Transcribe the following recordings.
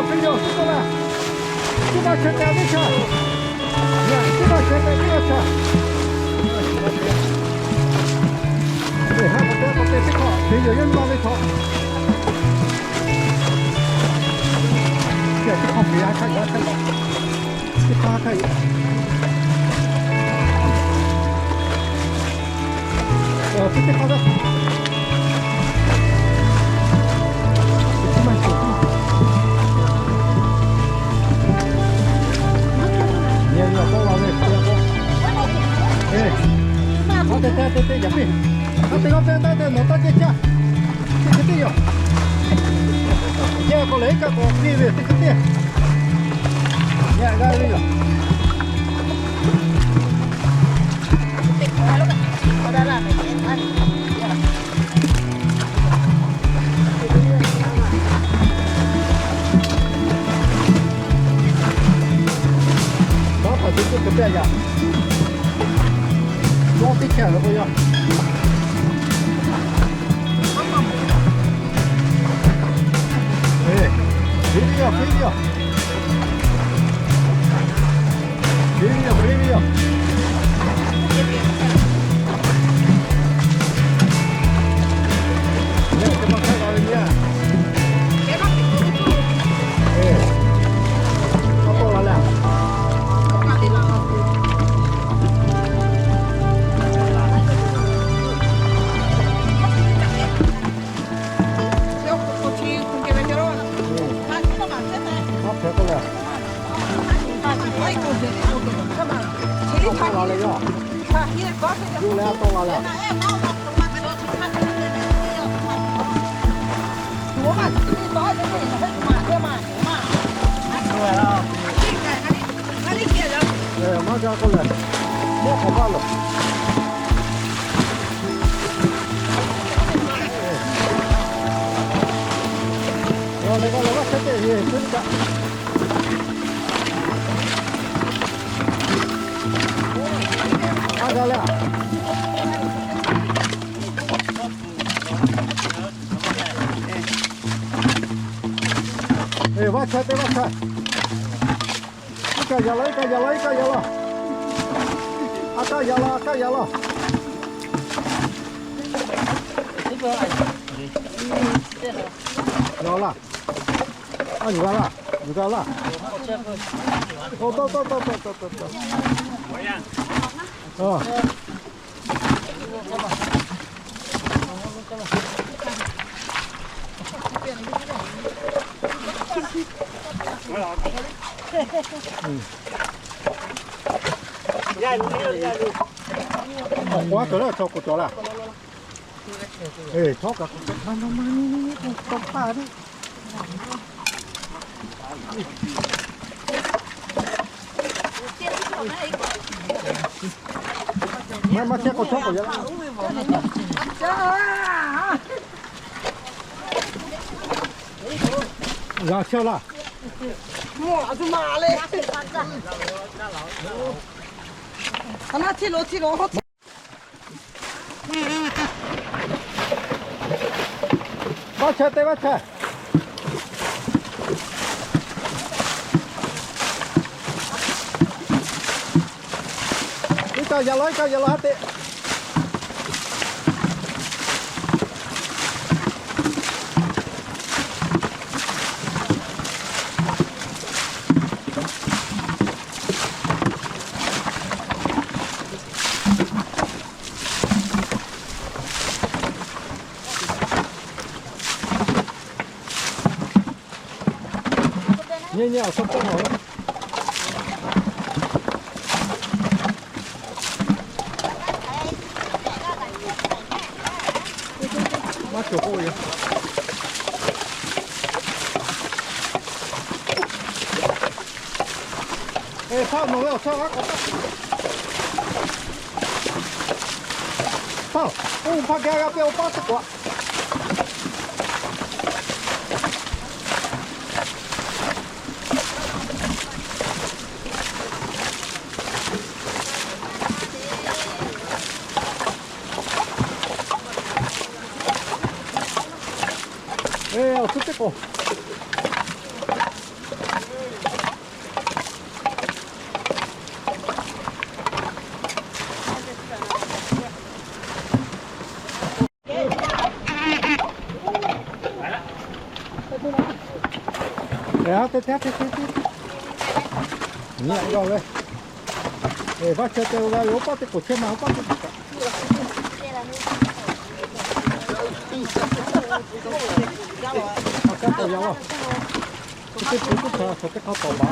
Teˇ yawˇ teˇ kawˆ la, teˇ g'aˇ chehˇ tehꞈ teˇ chaˇ, teˇ g'aˇ chehˇ tehꞈ teˇ g'aˇ chaˇ. Teˇ hk'awꞈ te teˇ hk'awꞈ te yoˬ, yawˇ nyi ma ve hk'awꞈ. Teˇ hk'awꞈ te a hk'aˇ yoˬ, a hk'aˇ yoˬ. Teˇ hk'aˇ hk'aˇ yoˬ. Teˇ hk'aˇ teˇ teˇ yaꞈ piˇ. Hk'a te k'oˆ piˇ, taˇ te nawˬ taˇ ceh caˇ. Teˇ hk'e teˇ yoˬ. Yaˇ k'o lehˬ, iˉ kaˆ k'awꞈ piˇ ve teˇ hk'e teˇ. Yaꞈ g'a ve yoˬ. Maˇ hpaˍ te teˇ hk'e teˇ yaꞈ. Lawˇ teˇ hkeh lawˬ k'o yaˇ. Eˬ, fiˉ ve yoˬ, fiˉ ve yoˬ. Fiˉ ve yoˬ, fiˉ ve yoˬ. Nyi teˇ maˇ hk'aˇ g'a ve nyi a. Eˬ, a tawˆ la leh. Maˇ g'a k'oˆ leh, mawˇ k'awꞈ maˇ lawˬ. Lehˬ, g'a lehˬ, g'aˇ chehˇ teˇ yeˬ teˇ kaꞈ. A g'a leh a. Eˬ, vaˇ chehˇ teˇ vaˇ chehˇ. Iˉ kaˆ yaꞈ laˇ, iˉ kaˆ yaꞈ laˇ, iˉ kaˆ yaꞈ laˇ. A kaˆ yaꞈ laˇ, a kaˆ yaꞈ laˇ. Yaꞈ laˇ. A, yuˬ g'a laˇ, yuˬ g'a laˇ. Tawˇ tawˇ tawˇ tawˇ tawˇ tawˇ tawˇ. K'awꞈ k'oˆ laˇ, chaw k'oˆ cawˬ laˇ. Eˬ, chaw kaꞈ k'oˆ cawˬ, maˇ maˇ maˇ nyi nyi nyi k'oˆ tawˇ hpaˇ ve. Maˇ maˇ chehˇ k'o, chaw k'oˆ yaꞈ laˇ. G'a chehˇ laˇ. Vaˇ chehˇ teˇ vaˇ chehˇ. Iˉ kaˆ yaꞈ laˇ, iˉ kaˆ yaꞈ laˇ haˉ teꞈ. Nyi nyi awˬ suhˉ tawˆ la. Maˇ cawˬ k'oˆ ve yoˬ. Eˬ, hpaˇ nawˬ ve awˬ chawˇ g'aˇ k'awꞈ taˆ. Hpaˇ, oˇ hpaˇ gaˇ g'a piˇ, oˇ paˆ teˇ k'awꞈ. Eˬ, awˬ suhˉ teˇ k'awꞈ. Nyi g'a ve. Vaˇ chehˇ te g'a ve, oˇ paˆ teˇ k'oˍ chehˇ ma, oˇ paˆ teˇ k'oˍ kaꞈ. Aꞈ kaˉ k'awꞈ yaꞈ laˇ. Teˇ hpu teˇ hpaˍ hk'aˬ teˇ hk'a tawˍ baˬ.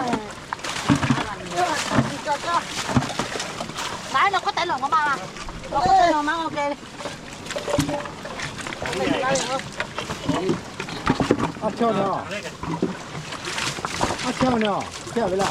Aˇ chehˇ a nyi, aˇ chehˇ a nyi, chehˇ a ve laˇ.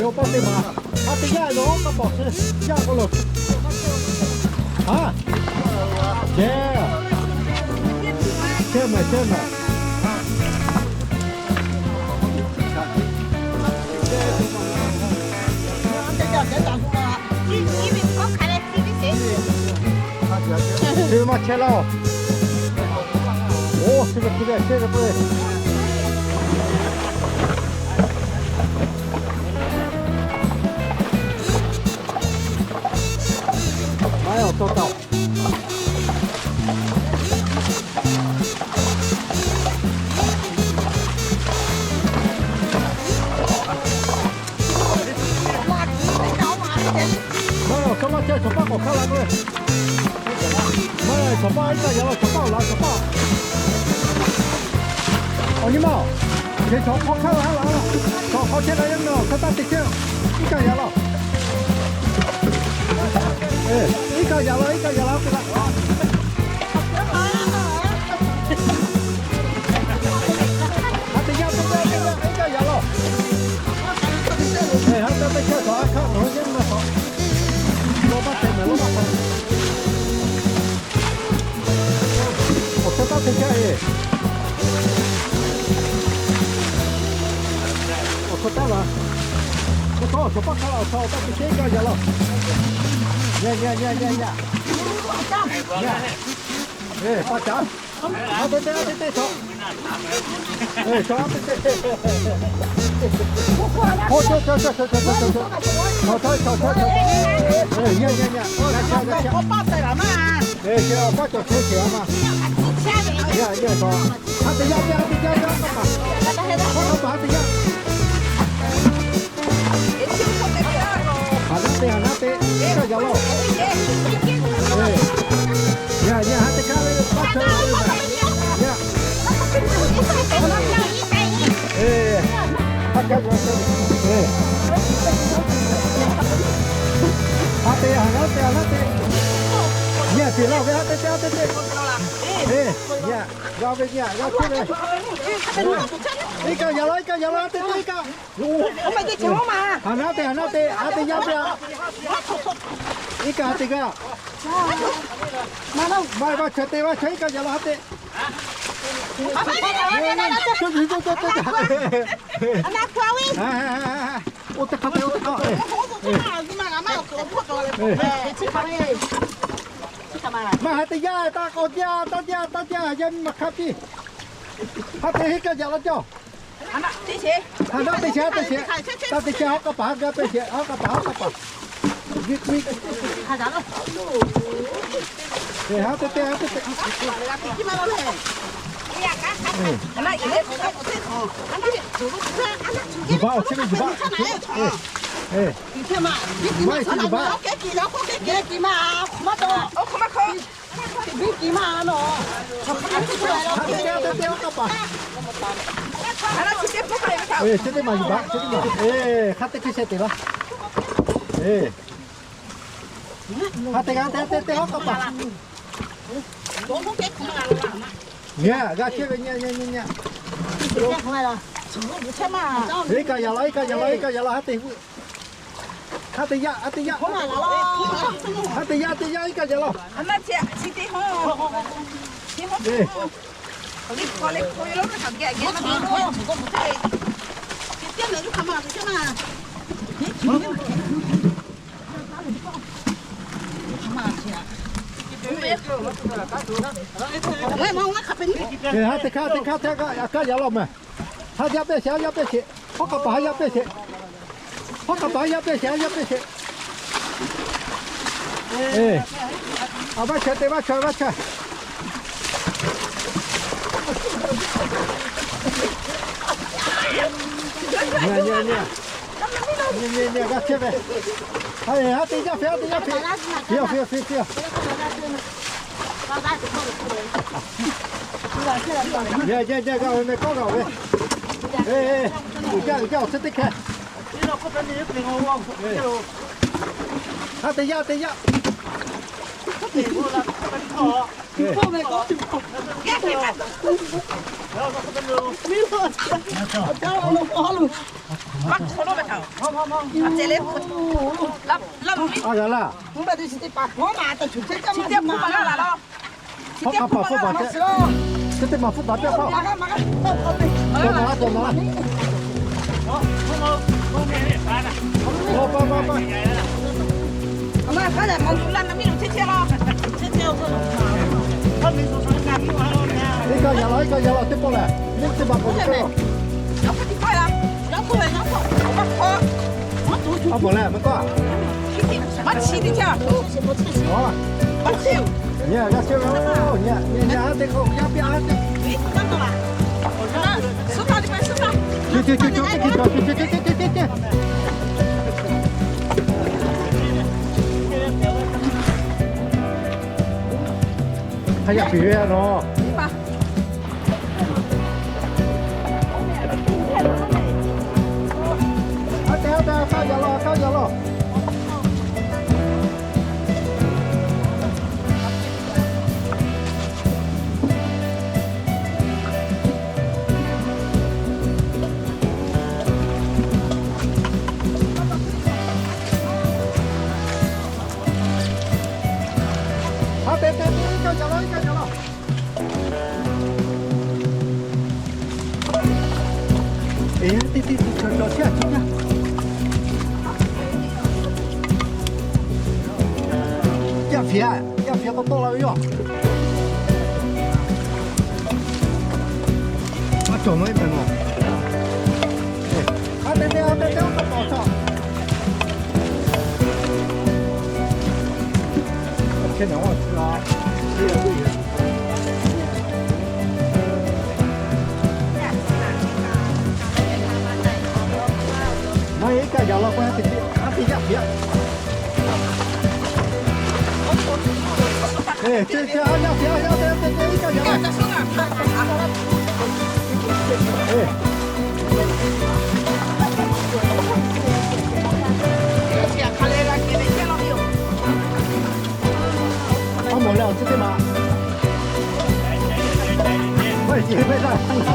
Oˇ paˆ teˇ maˬ, a teˇ yanˇ yoˬ, kaˇ paˍ suh yaˇ k'o loˬ. Haˉ, chehˇ, chehˇ mehˍ, chehˇ mehˍ. Chi maˇ chehˇ laˇ-oˬ. Oˇ, chi ve, chi ve, chehˇ ve k'o. Maˇ awˬ taw taˍ-oˬ. Maˇ awˬ taw maˇ chehˇ, chaw paˆ k'awꞈ hk'aˇ la k'oˆ ve. Maˇ chaw paˆ iˉ kaˆ yaꞈ laˇ, chaw paˆ awˬ la, chaw paˆ. Awˬ nyi ma, hk'e chaw hk'aw hk'aˇ la laˇ, chaw hk'aw chehˇ la yaˇ na, chaw taˇ te chehˇ, iˉ kaˆ yaꞈ laˇ. Iˉ kaˆ yaꞈ laˇ, iˉ kaˆ yaꞈ laˇ, te la. Ha te yaˇ, te yaˇ, te yaˇ, iˉ kaˆ yaꞈ laˇ. Ha te te chehˇ, chaw a hkaˆ nawˬ hui yehˇ na k'awꞈ. Lawˇ maˇ te mehˍ, lawˇ maˇ te. Awˬ hk'aw taˇ te chehˇ e. Awˬ hk'aw taˇ la. Awˬ hk'aw, chaw paˆ hk'aˇ la, awˬ hk'aw taˇ te chehˇ, iˉ kaˆ yaꞈ laˇ. Yaˇ, yaˇ, yaˇ, yaˇ, yaˇ. Yaˇ. Eˬ, pa caˉ. A te te, a te te, chaw. Eˬ, chaw a te te. Oˇ, chaw, chaw, chaw. Chaw, chaw, chaw, chaw. Eˬ, yaˇ, yaˇ, yaˇ. G'a chehˇ, g'a chehˇ. Eˬ, awˬ paˆ cawˬ chehˇ sheˍ a ma. Yaˇ, yaˇ, chaw. Ha te yaˇ, yaˇ, ha te yaˇ, yaˇ, kaˇ paˍ. Kaˇ paˍ ha te yaˇ. Haˍ naˉ te, haˍ naˉ te, iˉ kaˆ yaꞈ laˇ. Yaˇ, yaˇ, ha te kaˇ ve, paˇ chaweh ve, yaˇ. Eˬ, ha te, haˍ naˉ te, haˍ naˉ te. Yaˇ te laˇ ve, ha te te, ha te te. Eˬ, yaˇ, g'a ve, yaˇ g'a chehˇ ve. Iˉ kaˆ yaꞈ laˇ, iˉ kaˆ yaꞈ laˇ, ha te te, iˉ kaˆ. Haˍ naˉ te, haˍ naˉ te, haˉ te yaˇ te a. Iˉ kaˆ ha te g'a. Maˇ vaˇ chaweh te, vaˇ chaweh iˉ kaˆ yaꞈ laˇ ha te. Oˇ teˇ hk'aˇ te, oˇ teˇ hk'aˇ. Maˇ ha te yaˇ, taˇ k'awꞈ jaˇ, taˇ jaˇ, taˇ jaˇ, yaˇ miˇ ma hk'a piˇ. Ha te iˉ kaˆ yaꞈ laˇ cawˇ. Haˍ naˉ te sheˍ, haˉ te sheˍ, taˇ te sheˍ, hawˉ k'aˇ paˍ haˉ gaˇ te sheˍ, hawˉ k'aˇ paˍ, hawˉ k'aˇ paˍ. Haˉ te te, haˉ te te. Yuˬ baˆ, awˬ chehˇ ve yuˬ baˆ. Maˇ heˆ, yuˬ baˆ. Haˉ te te, hawˉ k'aˇ paˍ. Chi teˇ maˬ yuˬ baˆ, chi teˇ maˬ. Eˬ, hk'a te hk'e sheh te laˇ. Eˬ, ha te g'a te te te, hawˉ k'aˇ paˍ. Nyi, g'a chehˇ ve nyi, nyi, nyi, nyi. Iˉ kaˆ yaꞈ law, iˉ kaˆ yaꞈ law, iˉ kaˆ yaꞈ law, haˉ te, haˉ te yaˇ, haˉ te yaˇ, haˉ te yaˇ, teˇ yaˇ iˉ kaˆ yaꞈ law. Haˉ te hkaˇ, te hkaˇ, te hkaˇ, a kaˆ yaꞈ law mehˬ. Haˉ yaˇ pehˇ sheˍ, haˉ yaˇ pehˇ sheˍ. Hawˉ k'aˍ paˍ haˉ yaˇ pehˇ sheˍ, hawˉ k'aˍ paˍ haˉ yaˇ pehˇ sheˍ, haˉ yaˇ pehˇ sheˍ. A vaˇ chaweh te, vaˇ chaweh, vaˇ chaweh. Nyi, nyi, nyi, nyi, g'a chehˇ ve. Haˉ te yaˇ hpeꞈ, haˉ te yaˇ hpeꞈ. Hpeꞈ, hpeꞈ, hpeꞈ, hpeꞈ. Nyi, nyi, nyi, g'a ve meh kawˉ g'a ve. Uiˍ jaˇ, uiˍ jaˇ, awˬ tcuhˉ teˇ hkeh. Haˉ te yaˇ, te yaˇ. A g'a laˇ. Hawˉ k'aˍ paˍ hpfuhˇ baˬ tehꞈ, chi teˇ maˬ hpfuhˇ baˬ tehꞈ k'oˆ. Dawˬ nawˬ laˇ, dawˬ nawˬ laˇ. Iˉ kaˆ yaꞈ law, iˉ kaˆ yaꞈ law, teˇ pawˆ lehˬ, nyiˇ teˇ maˬ k'awꞈ yuˬ chehˇ law. A bawˬ leh maˇ kawˇ. Maˇ chi teˇ caˇ. Nyi g'a chehˇ ve, nyi, nyi, nyi, haˉ te k'o, yaˇ piˇ haˉ te. Ceh ceh ceh ceh ceh ceh ceh ceh ceh ceh. Hk'a yaꞈ piˍ ve a nawˬ. Haˉ te, haˉ te, a kaˆ yaꞈ law, a kaˆ yaꞈ law. Haˉ te te te, iˉ kaˆ yaꞈ law, iˉ kaˆ yaꞈ law. Eˬ, teˇ teˇ teˇ cawˬ cawˬ chehˇ a ciˉ jaˇ. Yaˇ hpiꞈ, yaˇ hpiꞈ k'awꞈ tawˆ la ve yoˬ. Maˇ cawˬ maˇ heˆ mehˍ nawˬ. A te te, a te te, oˇ hk'aw tawˍ chaw. Chehˇ naˬ, oˇ chi a. Maˇ heˆ, kaˆ yaꞈ law k'o, a te te, a te yaˇ hpiꞈ. Eˬ, te te, a yaˇ hpiꞈ, a yaˇ te te, iˉ kaˆ yaꞈ law. Aˉ mawˬ leh awˬ chi teˇ maˬ. Maˇ heˆ, maˇ heˆ, maˇ heˆ.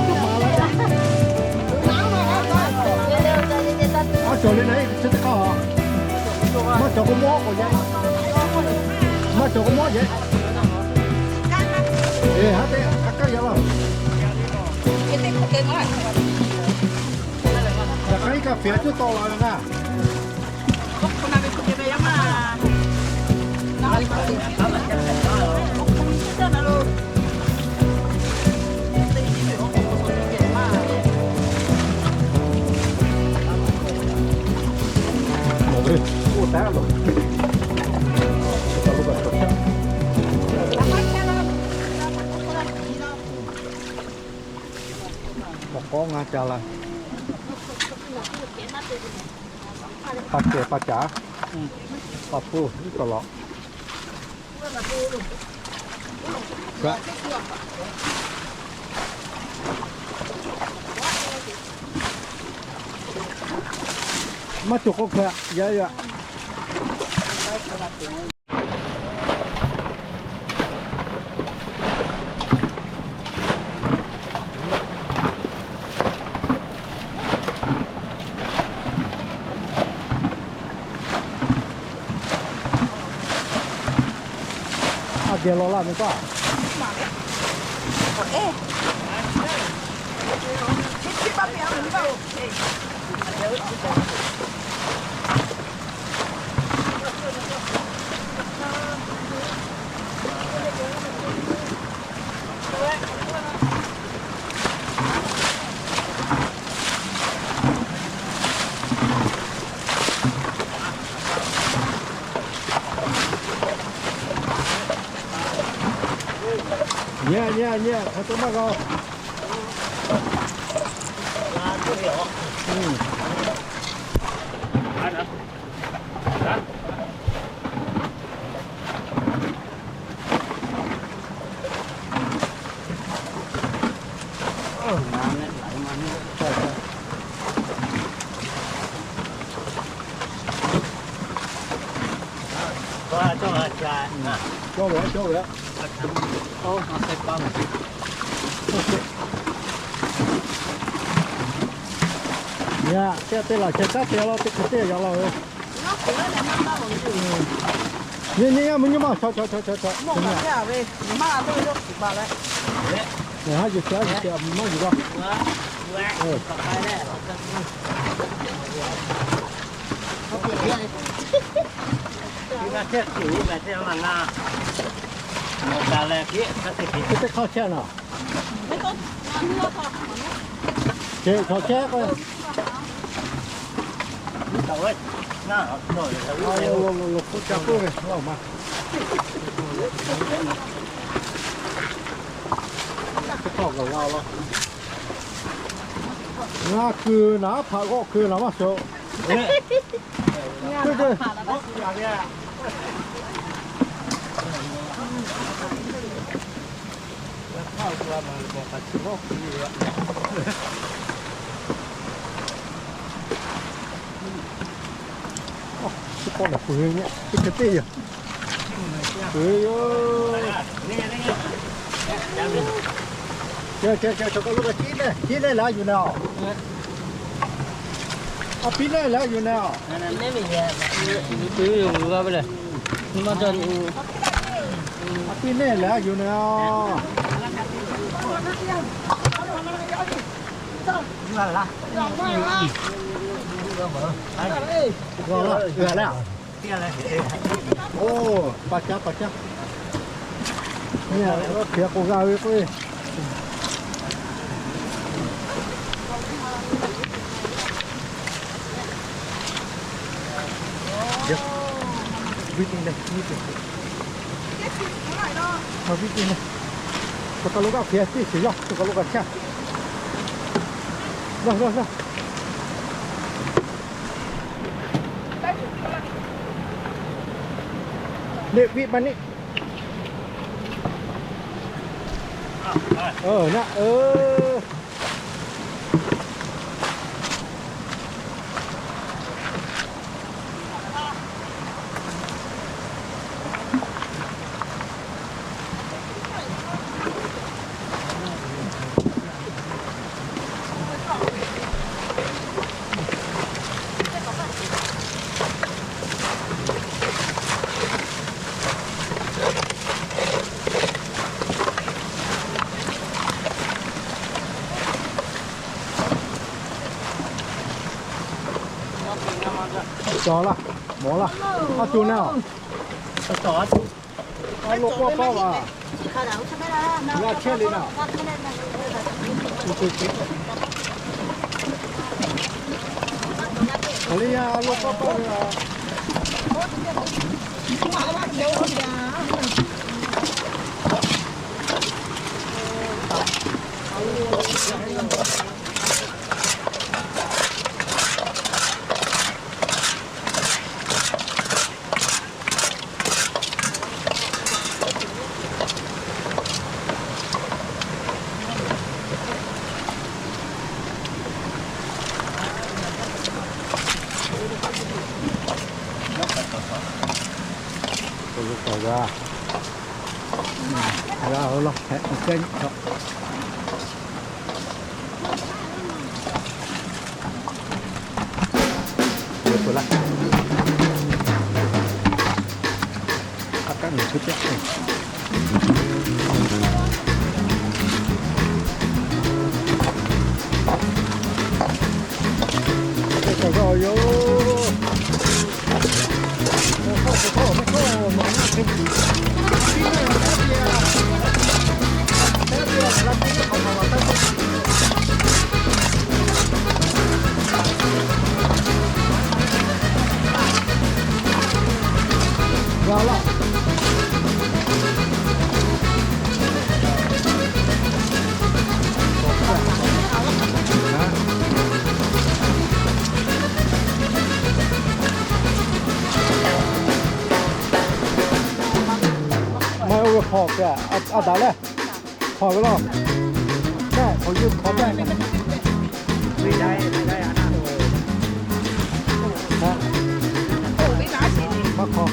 Aˉ cawˬ le na, chi teˇ hk'aˇ. Maˇ cawˬ k'o mawˇ k'awꞈ yaꞈ. Maˇ cawˬ k'o mawˇ yaꞈ. Eˬ, haˉ te, a kaˆ yaꞈ laˇ. Yaꞈ hk'aˇ iˉ kaˆ hpiꞈ a cuˉ tawˆ la ve ngaˬ. Awˬ k'awꞈ ngaˇ ca la. Pa cehˬ pa caˍ, pa hpuˇ iˉ kaˆ law. Maˇ cawˬ k'o hk'a yaꞈ yaꞈ. Geh law laˇ ve kaꞈ. Nyi nyi nyi, hk'aˬ hk'e maˇ g'a. Cawˇ ve, cawˇ ve. Yaꞈ te te laˬ chehˇ kaˉ te laˇ teˇ hk'e teˇ yaꞈ la ve. Nyi nyi, mvuhˇ nyi ma, chaw chaw chaw chaw chaw. Haˉ yuˬ te, haˉ yuˬ te, maˇ yuˬ la. Teˇ hk'aˇ chehˇ naˍ. Chehˇ, chaw chehˇ k'o. Lo lo lo, k'oˆ ca k'oˆ ve, laˇ ma. Teˇ hk'aˇ g'a g'a laˇ. Ngaˬ kuiˬ naˍ, hpaꞈ g'awˆ kuiˬ naˍ maˇ shuˍ. Chi k'awˇ lehˬ peuˬ ve nyi, teˇ hk'e teˇ yoˬ. Peuˬ yoˬ. Cawˬ cawˬ cawˬ, chaw kaˬ lo kaꞈ ciˉ leh, ciˉ leh leh a yuˬ na. A piˉ leh leh a yuˬ na. A piˉ leh leh a yuˬ na. Oˇ, pa caˉ pa caˉ. Nyi, hk'e k'o g'a ve k'oˆ ve. Viˉ teˇ leh, viˉ teˇ. Viˉ teˇ leh. Chaw kaˬ lo g'aˇ hk'e teˇ shiˍ yaˇ, chaw kaˬ lo g'aˇ hk'e. Laˇ laˇ laˇ. Neˇ viˉ maˇ neˇ. Naˆ, ơ. Cawˬ laˇ, mawˬ laˇ, a tuˬ na. A lo k'awˇ paˇ vaˬ. G'a chehˇ le naˍ. Aˬ le yaˇ a lo k'awˇ paˇ ve a. G'a, g'a lo hpehꞈ k'o kehˉ nyi hk'aw. Yawˇ peuˬ laˇ. A kaˆ nyi hk'e caˆ k'o. Maˇ oˇ ve hk'aw kaꞈ a daꞈ leh hk'aw ve laˇ. Mehˆ hk'aw yawˇ hk'aw mehˆ kaꞈ. Maˇ hk'aw.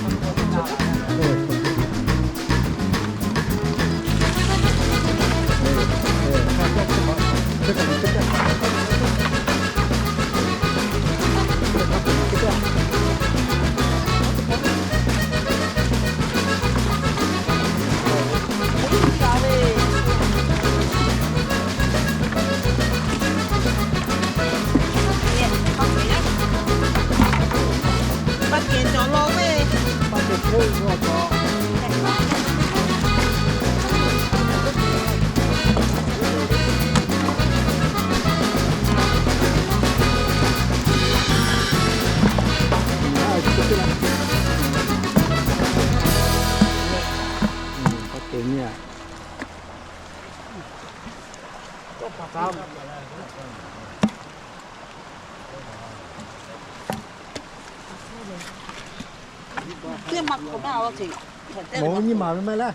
Nyi maˍ ve maˇ heˆ laˇ.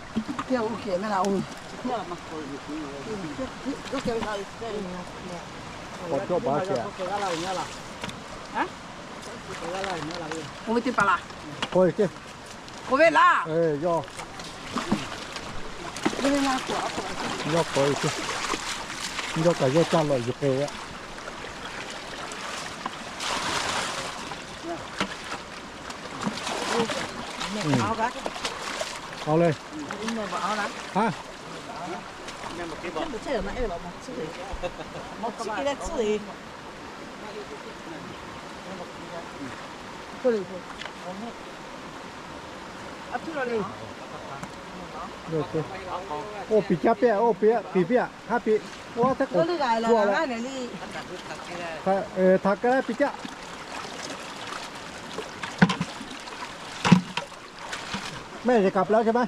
K'oˆ ve laˇ. Yawˇ k'oˆ ve, yawˇ kaꞈ yawˇ caˇ lawꞈ yuˬ k'o ve. Awˬ le. Oˇ piˍ caˇ piˇ, oˇ piˍ piˇ, haˉ piˇ. Oˇ hteˇ k'o, htaꞈ k'ai piˇ caˇ. Mehˆ yeˬ kaꞈ pla ce maˇ.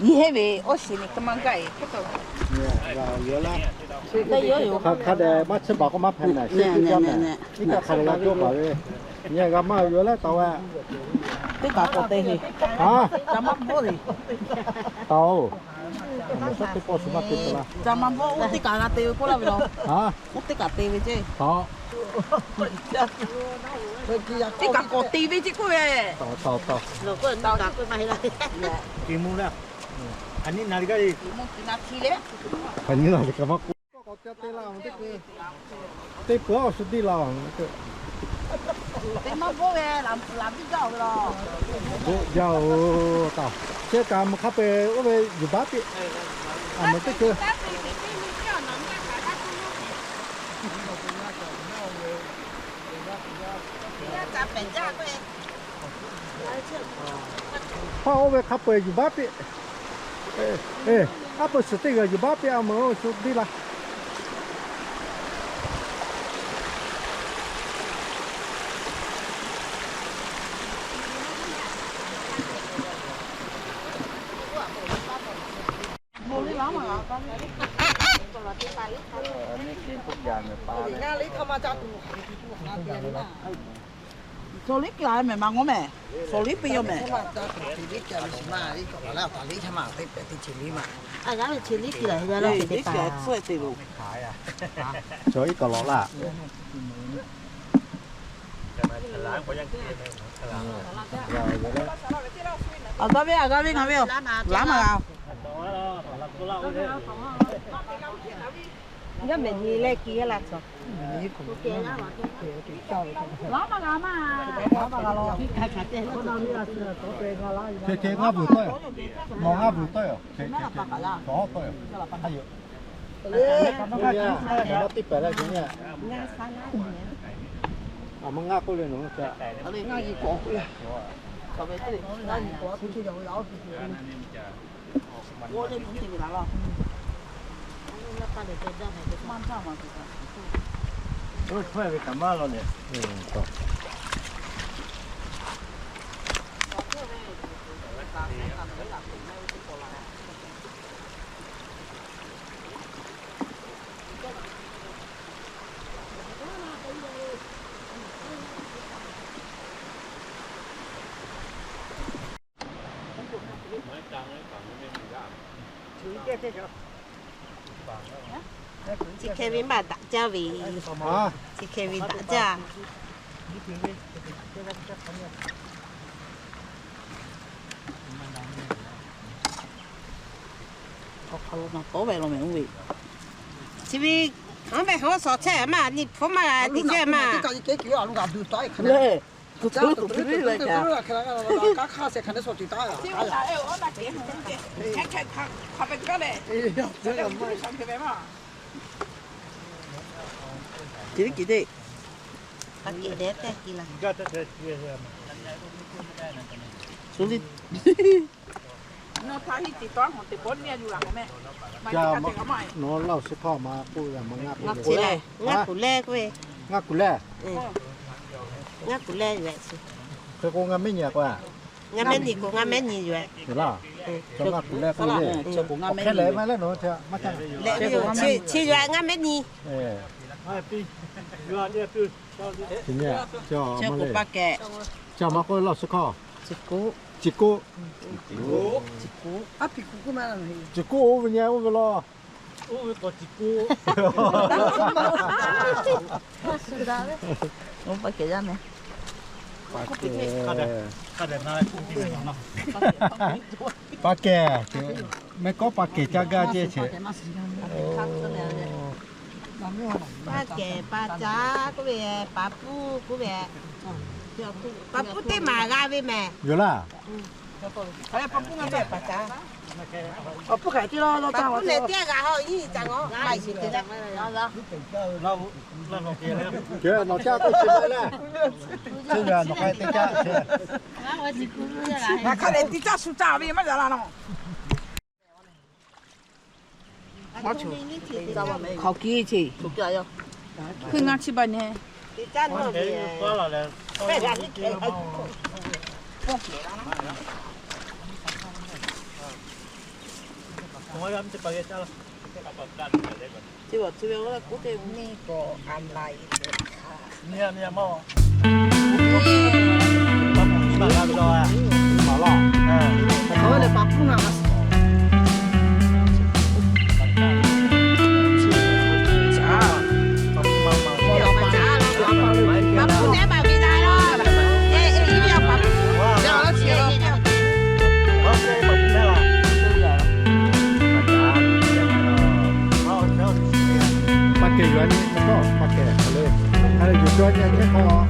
Yiˬ heˆ ve awˬ shiˍ ni ka maˇ gaˇ e hk'e taw. Hk'a dehꞈ maˇ chiˇ baˬ k'o maˇ hpehꞈ mehˍ. Iˉ kaˆ hk'a dehꞈ g'a cawˇ baˬ ve. Nyi g'a maˇ yuˬ leh taw ve. Teˇ kaꞈ k'awꞈ te ve. Ca maˇ bvuhˆ le. Taw-oˬ, teˇ pawˆ shu maˇ te la. Ca maˇ bvuhˆ, oˇ teˇ kaꞈ g'a te ve k'oˆ laˇ ve law. Oˇ teˇ kaꞈ te ve ceˇ. Teˇ kaꞈ k'awꞈ te ve ceˇ k'oˆ ve. Taw taw taw. Hk'aˬ nyi na le, hk'aˬ nyi na le kaꞈ maˇ k'oˆ. K'awꞈ ca te la teˇ peuˬ, teˇ peuˬ awˬ shu tiˇ la. Teˇ maˇ bvuhˆ ve, laꞈ viˉ jaˇ-oˬ ve law. Bvuhˆ jaˇ-oˬ taˇ. Chi kaꞈ mvuhˇ hk'a peu-eˬ oˇ ve yuˬ baˆ piˇ. A meuꞈ teˇ keu. Hpaˇ oˇ ve hk'a peu-eˬ yuˬ baˆ piˇ. Aˉ peu-eˬ suhˍ teˇ g'aˇ yuˬ baˆ piˇ, a meuꞈ awˬ shu tiˇ la. Shawˍ liˉ kiˬ la mehˍ ma ngawˉ mehˍ. Shawˍ liˉ piˇ yaw mehˍ. Cawˬ iˉ kawꞈ lawꞈ laˇ. Aˬ g'aˇ ve, aˬ g'aˇ ve ngaˬ ve yoˬ. Laˉ maˇ g'a. Yawˇ mehˍ nyi leh ki la cawˬ. Ngaˇ vuiˬ tawˆ yoˬ. Nawˬ ngaˇ vuiˬ tawˆ yoˬ. Cawˬ hawˉ tawˆ yoˬ. Ngaˇ tiˉ pehˍ leh, ngaˇ k'oˆ le nawˬ. Chi hk'e ve maˇ daꞈ jaˇ ve. Chi hk'e ve daꞈ jaˇ. Awˬ hk'aw lo na tawˉ ve law mehˍ oˇ ve. Chi ve hk'aˬ mehˍ hk'aˬ shawˍ chehˇ maˇ, nyi hpfuhˇ maˇ g'a tiꞈ chehˇ maˇ. Chi ve kiˬ te. Nawˬ laˇ oˬ suhˉ hkawˇ ma k'oˆ ve maˇ ngaˇ kuˬ leh, ngaˇ kuˬ leh k'oˆ ve. Ngaˇ kuˬ leh. Ngaˇ kuˬ leh yoˬ. Hk'e k'o ngaˇ mehˉ nyi k'o a. Ngaˇ mehˉ nyi k'o ngaˇ mehˉ nyi yoˬ. Laˇ. Ngaˇ kuˬ leh k'oˆ ve. Hk'e leh maˇ leh nawˬ maˇ ca. Leh ve yoˬ. Chi yoˬ ngaˇ mehˉ nyi. Ca maˇ k'oˆ laˇ oˬ suhˉ hkawˇ. Ciˬ kuˆ. Ciˬ kuˆ oˇ ve nyi oˇ ve law. Oˇ ve k'awꞈ ciˬ kuˆ. Oˇ pa kehˬ yaˇ meh. Pa kehˬ, mehˆ kawˉ pa kehˬ caˇ gaˇ ceˇ ce. Pa kehˬ pa caˇ k'oˆ ve, pa puˇ k'oˆ ve. Pa puˇ teˇ maˬ g'a ve mehˍ. Yoˬ laˇ. Pa puˇ leh teˇ g'aˇ g'a ha iˉ ca ngawˬ. Nawˬ caˇ k'oˆ chi le. Chi ve nawˬ hk'a te caˇ. Ngaˬ hk'a leh tiꞈ caˇ shu caˇ ve maˇ yaꞈ la nawˬ. Hk'aˬ kiˇ ce. Hkui ngaˇ chi baˬ nyi. Chi bawˬ chi ve k'oˆ te neˇ k'awꞈ a la e le. Pa kehˬ yuˬ a nyi, pa kehˬ hk'aˬ le, hk'aˬ le yuˬ cawˇ nyi a nyi hk'aw.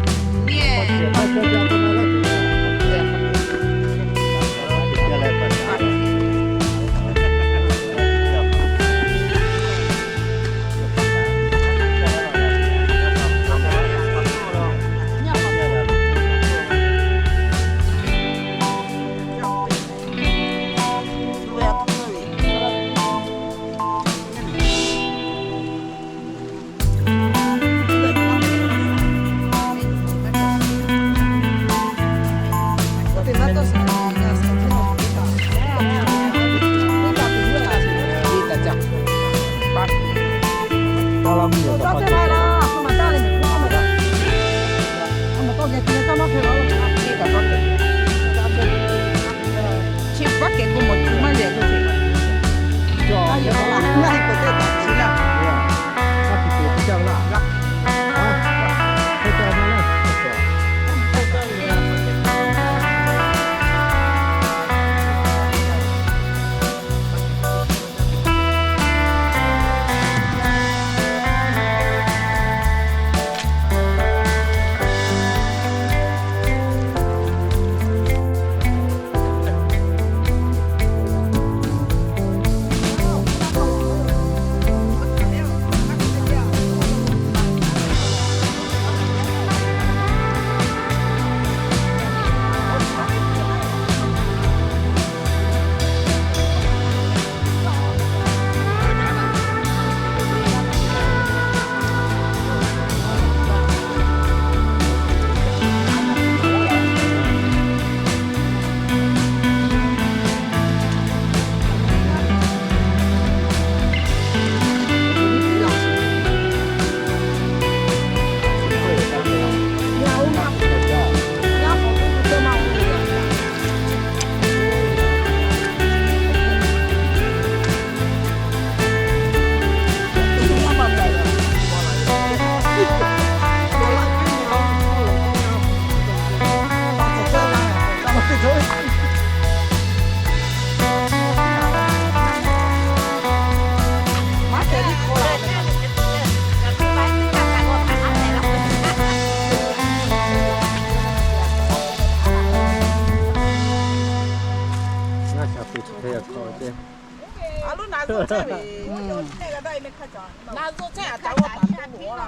Na zo caˇ a taˍ g'aˇ taˍ piˇ loˬ la.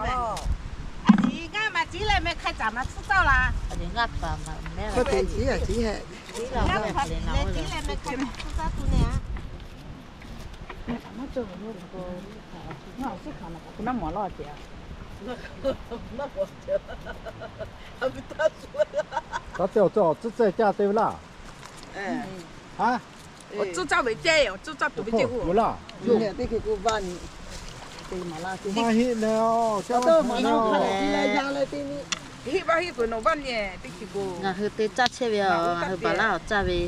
A ciˉ ngaˇ maˬ ciˉ leh meh hk'a caˍ maˬ tcuhˉ caˇ la. Leh ciˉ leh meh hk'a caˍ maˬ tcuhˉ caˇ tuˬ ne a. Taˇ te awˬ tcuhˉ awˬ tcuhˉ ceh caˇ te ve laˇ. Haˉ, awˬ tcuhˉ caˇ ve ceh, awˬ tcuhˉ caˇ tuˬ ve ceh k'o yoˬ laˇ. Maˇ heˆ na, maˇ heˆ na. Heˆ maˇ heˆ k'o nawˬ vaˇ nyi teˇ hkiˬ k'o ngaˬ hui te caˇ chehˇ ve a, ngaˬ hui baˬ laˇ awˬ caˇ ve.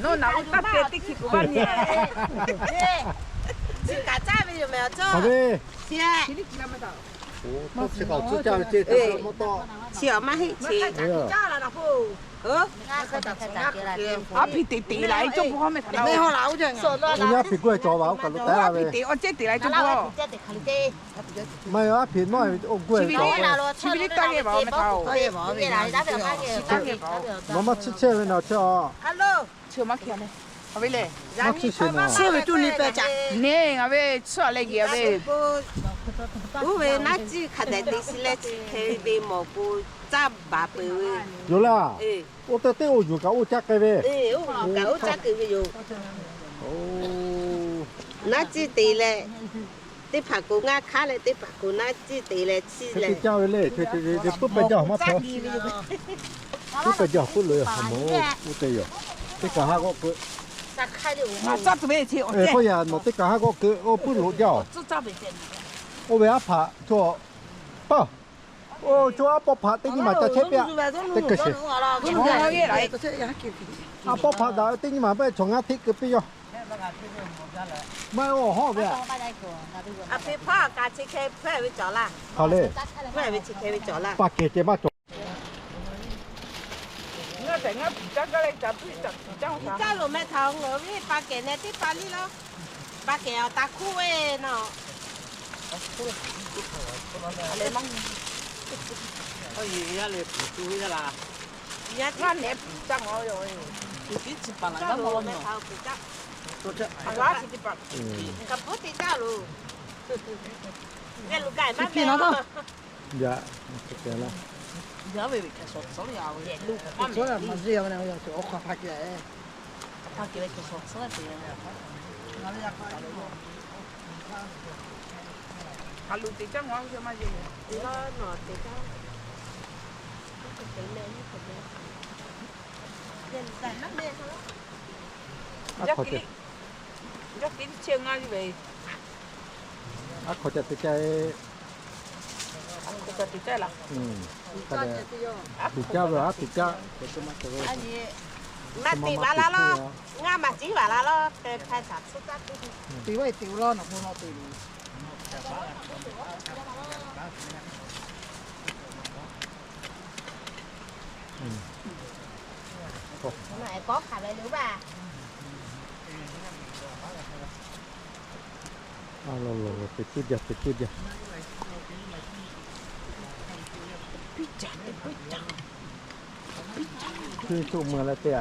Nawˬ naꞈ uˉ taˇ te teˇ hkiˬ k'o vaˇ nyi. Chi kaꞈ caˇ ve yoˬ meh, awˬ tcuhˉ. Chi awˬ maˇ heˆ chi. Aˉ hpiˇ teꞈ teꞈ la, e cawˇ pawˆ meh htaꞈ la. Aˉ hpiˇ teꞈ awˬ cehˇ teꞈ la, e cawˇ pawˆ. Maˇ heˆ, aˉ hpiˇ nawˉ oˇ g'uˇ e cawˇ. Chi ve liˇ taˇ g'eˇ vaˬ meh htaꞈ-oˬ. Nawˬ maˇ tsuhˇ chehˇ ve naˬ chi a. Chi maˇ hkiˬ a le. Aˬ ve le, maˇ tsuhˇ sheˍ naˬ. Neˇ ngaˬ ve tsuhˇ a leh yeˬ a ve. Uˉ ve naˉ ciˇ hk'a dehꞈ te shi leh chi hk'e ve mawˬ k'o, caˇ baˬ peuˬ ve yoˬ laˇ. Oˇ teˇ teˇ oˇ yuˬ kaꞈ oˇ caˇ k'ai ve. Oˇ yuˬ kaꞈ oˇ caˇ k'ai ve yoˬ. Naˉ ciˇ te leh, teˇ hpaˍ k'o ngaˇ hk'aˉ leh teˇ hpaˍ k'o naˉ ciˇ te leh chi leh caˇ ve le. Puiˉ peh jaˇ maˇ hpehꞈ. Puiˉ peh jaˇ puiˉ loꞈ e a mawˬ oˇ te yoˬ. Teˇ kaꞈ haˉ g'awˆ keu. K'oˆ yaꞈ nawˬ teˇ kaꞈ haˉ g'awˆ keu oˇ puiˉ loꞈ jaˇ. Oˇ ve aˉ hpaꞈ chaw paˇ. Oˇ chaw aˉ pawˆ hpaꞈ teˇ nyi maˬ ca chehˇ piˇ a. Teˇ keu sheˍ. Aˉ pawˆ hpaꞈ daꞈ ve teˇ nyi maˬ maˇ chaw ngaˇ hteˆ keu piˇ yaˇ. Maˇ oˇ hawˉ ve a. Hk'aˬ le. Paˍ kehˬ ceh maˇ cawˬ. Ngaˇ tehꞈ ngaˇ piˍ caˇ gaˇ leh ca tuˉ ca piˍ caˇ. Caˇ loˬ meh htaꞈ ngaˬ hui paˍ kehˬ neh teˇ pa liˇ laˇ. Paˍ kehˬ awˬ taˍ hkuˇ ve naˬ. Ngaˇ neh piˍ caˇ ngaˬ ve yoˬ. Piˍ tiˉ chi paˍ laˬ ngaˇ mawˬ law meh. Kaꞈ bvuhˉ te caˇ loˬ. Yaˇ, yaˇ ve ve hkehˬ shawˍ tcuhˉ ve a ve. Awˬ hk'aw hk'a kehˬ, hk'aˬ kehˬ ve hkehˬ shawˍ tcuhˉ ve te. Hk'aˬ lo te caˇ ngaˬ ve maˇ yeˬ. Te la nawˬ te caˇ. Aˉ hk'aw ca te caˇ e. Aˉ hk'aw ca te caˇ laˇ. Tuˍ caˇ ve aˉ tuˍ caˇ. Maˇ te vaꞈ la laˇ. Ngaˇ maˬ ciˉ vaꞈ la laˇ. Te hk'a caˍ tcuhˉ caˇ tuˬ. Te vaˇ e te laˇ nawˬ k'o la te. Kawˆ hk'aˬ ve le baˬ. Te tuˇ jaˇ, te tuˇ jaˇ. Hkui coˆ mui leh te a.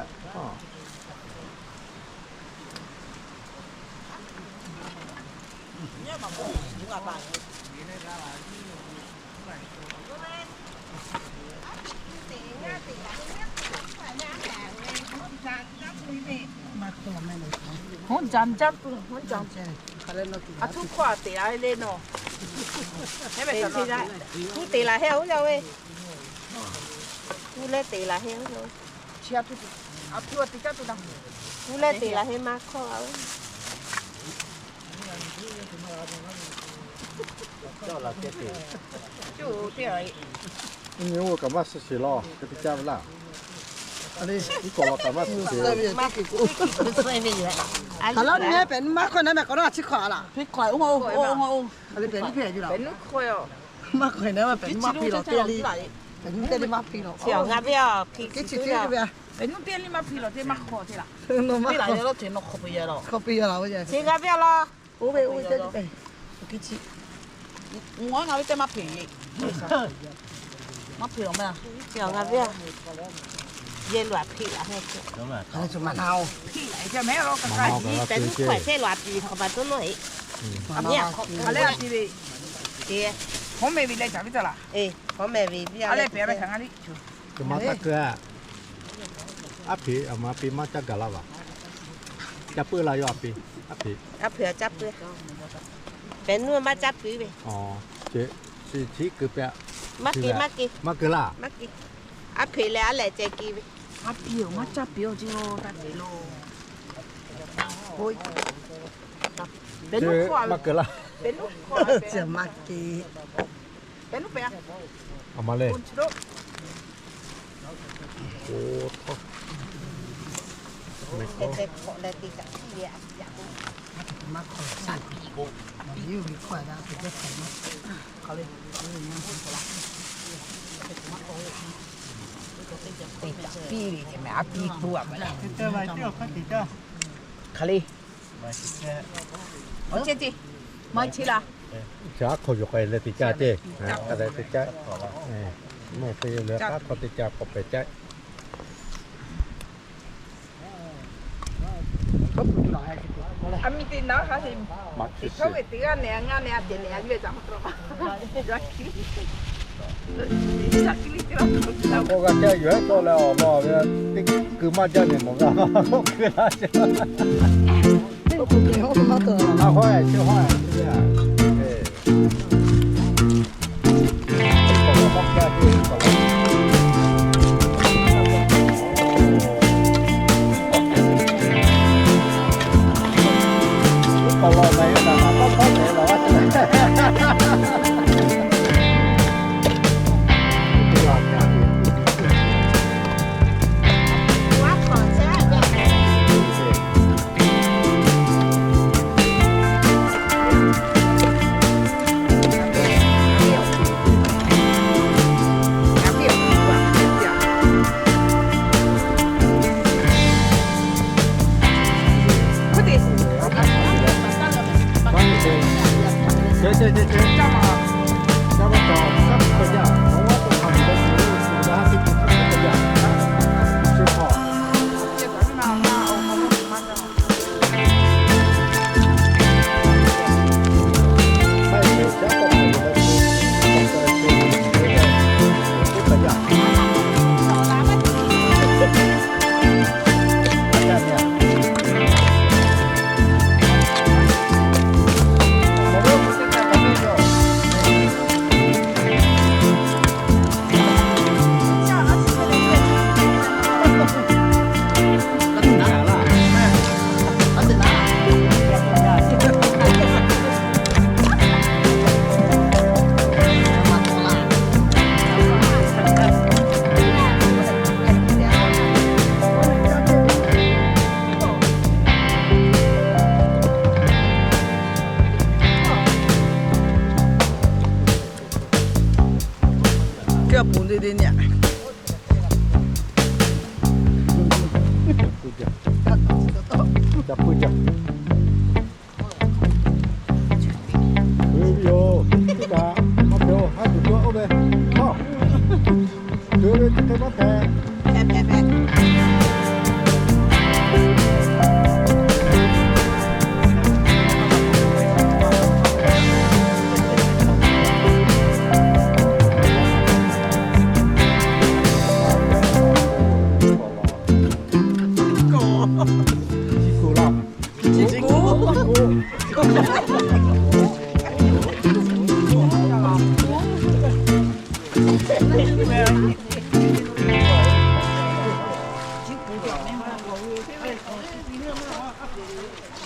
Aˬ htuˇ hkawˇ a teꞈ la le nawˬ. Htuˇ teꞈ la heh oˇ yaˇ ve. Htuˇ leh teꞈ la heh oˇ yaˇ ve. Htuˇ leh teꞈ la heh maˇ hkawˇ a ve. Nyi oˇ kaꞈ maˇ suh sheˍ law, hk'e te caˇ ve laˇ. Iˉ k'awꞈ law kaꞈ maˇ suh sheˍ. Aˬ laˉ nyi pehꞈ nuˇ maˇ hkawˇ na meh k'awꞈ nawˉ a ciˉ hkawˇ a laˇ. Maˇ hkawˇ na pehꞈ nuˇ maˇ piˇ lawˬ te le. Pehꞈ nuˇ teˇ le maˇ piˇ lawˬ. Ngaˬ ve a, pehꞈ nuˇ teˇ le maˇ piˇ lawˬ te maˇ hkawˇ te laˇ. Hkawˇ piˇ yaˇ laˇ. Oˇ ve oˇ ve teˇ teˇ pehꞈ. Ngaˬ ve teˇ maˇ hpeꞈ. Maˇ hpeꞈ lawˬ meh a. Ngaˬ ve a. Yehˇ lo aꞈ hpiˇ laꞈ hk'e ce. Hpiˇ laꞈ ce mehˉ lo ka ka yiˇ pehꞈ nuˇ hkawˇ chehˇ lo aꞈ piˍ hk'awꞈ pa taw nawˉ heˆ. Aˬ miˇ aꞈ hk'awꞈ hk'aˬ le aꞈ piˇ ve. Hawˉ meh ve leh caˍ viˉ taˇ laˬ. Hawˉ meh ve viˉ a leh pehꞈ ve hk'aˬ nga liˇ. Maˇ taˇ keu a. Aˉ hpeꞈ aˬ ma piˇ maˇ caˇ gaˬ laˇ vaˬ. Ca puiˉ la yawˇ aꞈ piˇ. Aˉ hpeꞈ. Aˉ hpeꞈ aˬ caˇ puiˉ. Pehꞈ nuˇ maˇ caˇ puiˉ ve. Chi keu pehꞈ. Maˇ keu, maˇ keu. Maˇ keu laˇ. Maˇ keu. Aˉ hpeꞈ leh aˉ lehꞈ ceh keu ve. Aˉ hpeꞈ aˬ maˇ caˇ puiˉ aˬ ce lo taˇ te lo. Maˇ keu laˇ. Maˇ keu. Aˬ ma le. Hk'aˬ le. Awˬ ceh ce. Maˇ ce laˇ. Chi aˉ hk'aw yuˬ k'ai leh teˇ caˇ ce. K'ai leh teˇ caˇ. Mvuhˇ hpe leh aˉ hk'aw teˇ caˇ k'awꞈ pehꞈ caˇ. Aˬ miˇ teˇ naˉ hk'a te, teˇ hkawˇ ve teˇ g'aˇ nehˬ a ngaˇ nehˬ a tehꞈ nehˬ a ve caꞈ maˇ tawˆ ma. K'awꞈ g'a caˇ yuˬ ehˉ tawˆ leh awˬ lawn ve teˇ keu maˇ jaˇ nehˬ mawˬ g'a k'oˆ keu laˇ ce. Aˬ hawˉ e chi hawˉ e. Teˇ g'aˇ ponˬ te te nyi. Ca puiˉ jaˇ. Hk'e ve yoˬ. Teˇ kaꞈ maˇ hpehꞈ-oˬ, haˉ tuˬ tuˬ oˇ ve. Hk'e ve teˇ hk'e maˇ hpehꞈ.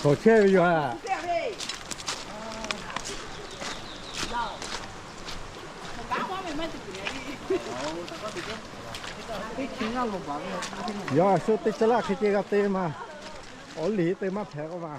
K'awꞈ chehˇ ve yoˬ a. Yaꞈ shu teˇ caˇ laˇ hk'e ceh g'a te ma. Awˬ liꞈ te maˇ hpehꞈ k'oˆ ma.